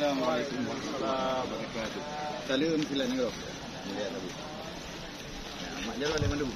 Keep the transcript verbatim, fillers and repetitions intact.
Assalamualaikum warahmatullahi wabarakatuh. Salam sila nanggroe. Mulia Nabi. Ya, mak jalan lima dulu.